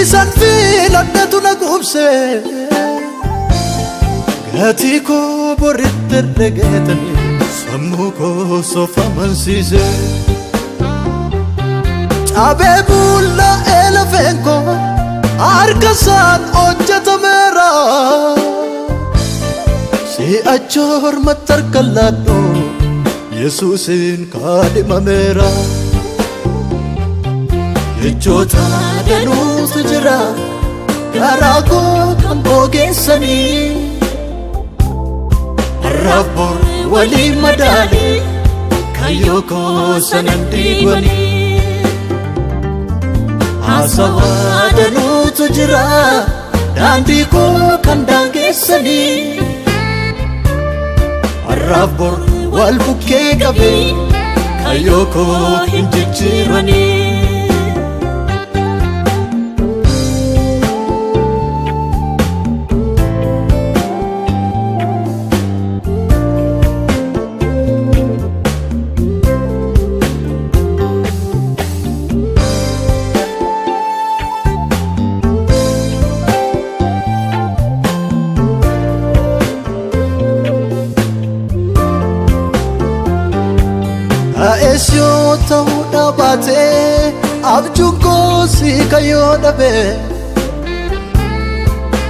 Isan filadhetu na quubse. Gatii koo boritti herregeetanii sammuu koo sofamansiise. Cabee bullaa'ee lafeen koo harka isaan hojjetameera. Si'achi ormatti harka laadhu Yesuusiin kaadhimameera. Jechoota danuutu jira garaa koo kan bogeessanii. Har'aaf bor waliin madaalee kaayyoo koo sanan diiganii. Haasawaa danuutu jira daandii koo kan daangeessanii. Har'aaf bor wal bukkee qabee kaayyoo koo hin jijjiiranii. Ta'es yoo ta'uu dhabaatee abjuun koo si kayyoo dhabe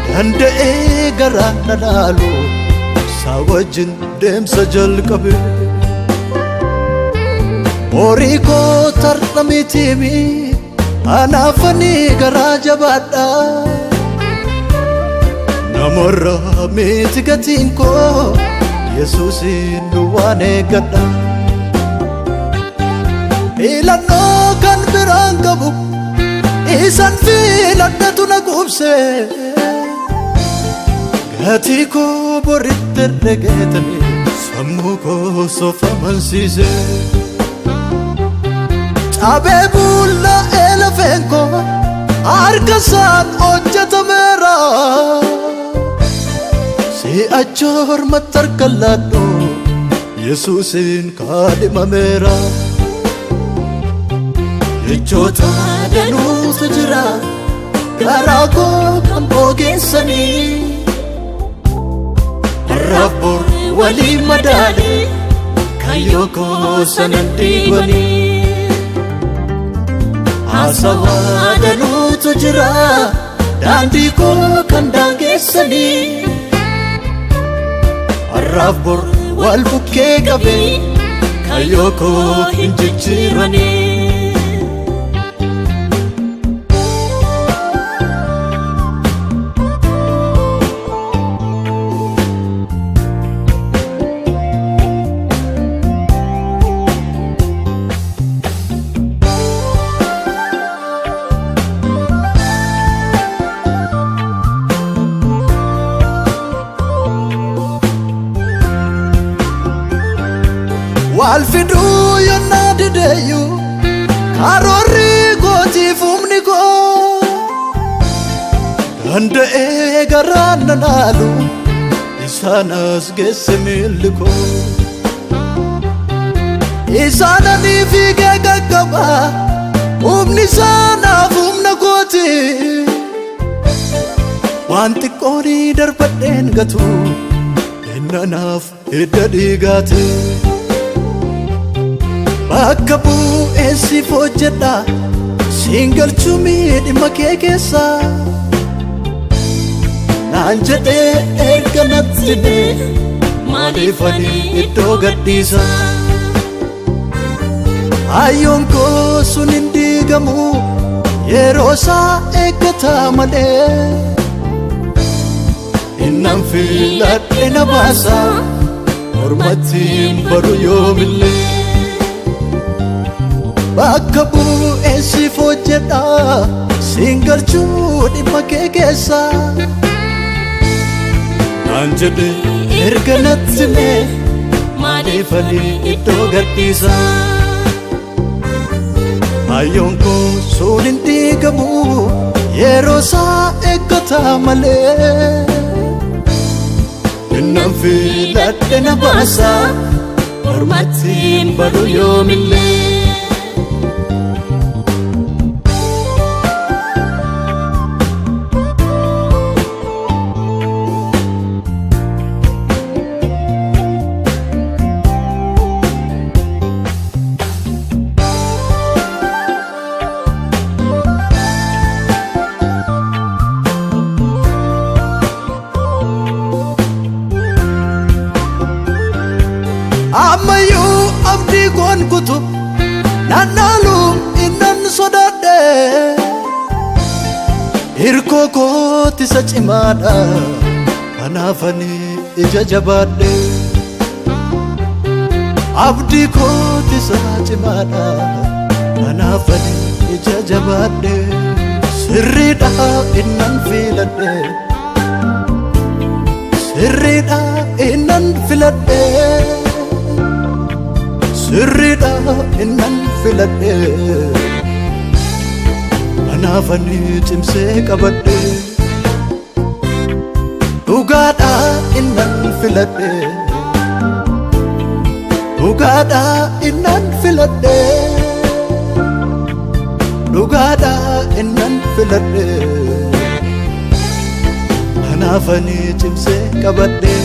danda'ee garaa na laalu isaa wajjin deemsa jalqabe. Horii koo tarra mitiimi anaafanii garaa jabaadha. Namarraa miti gatiin koo Yesuusin duwwaan eeggadha. Filannoo kan biraan qabu isan filadhetu na quubse. Gatii koo boritti herregeetanii sammuu koo sofamansiise. Cabee bullaa'ee lafeen koo harka isaan hojjetameera. Si'achi ormatti harka laadhu Yesuusiin kaadhimameera. Jechoota danuutu jira garaa koo kan bogeessanii. Har'aaf bor waliin madaalee kaayyoo koo sanan diiganii. Haasawaa danuutu jira daandii koo kan daangeessanii. Har'aaf bor wal bukkee qabee kaayyoo koo hin jijjiiranii. Wal fiduu yonnaa dideeyyuu karoorri kootiif humni koo danda'ee garaan na laalu isaan as geesse miilli koo. Isaan ani fiigee qaqqaba humni isaanaaf humna kooti. Waan xiqqoon darbadheen gatu innanaaf hidda dhiigaati. Bakka bu'ee siif hojjedha siin galchuu dhimma kee keessa. Naan jedhee erga natti himee maaliif ani iddoo gadhiisa? Hayyoon koo sun hin diigamu yeroo isaa eeggata malee. Innan filadhe na baasa mormatti hin baru yoomillee. Bakka bu'ee siif hojjedha siin galchuu dhimma kee keessa. Naan jedhe erga natti himee maaliif ani iddoo gadhiisa? Hayyoon koo sun hin diigamu yeroo isaa eeggata malee. Innan filadhe na baasa mormatti hin baru yoomillee. Ammayyuu abdii koon kutu naannaaluun innan sodaadhe. Hirkoo kooti isa cimaadha kanaaf ani ija jabaadhe. Abdii kooti isa cimaadha kanaaf ani ija jabaadhe. Sirriidha innan filadhe. Sirriidha innan filadhe. Sirriidha innan filadhe. Kanaaf ani cimsee qabadhe. Dhugaadha innan filadhe. Dhugaadha innan filadhe. Dhugaadha innan filadhe. Kanaaf ani cimsee qabadhe.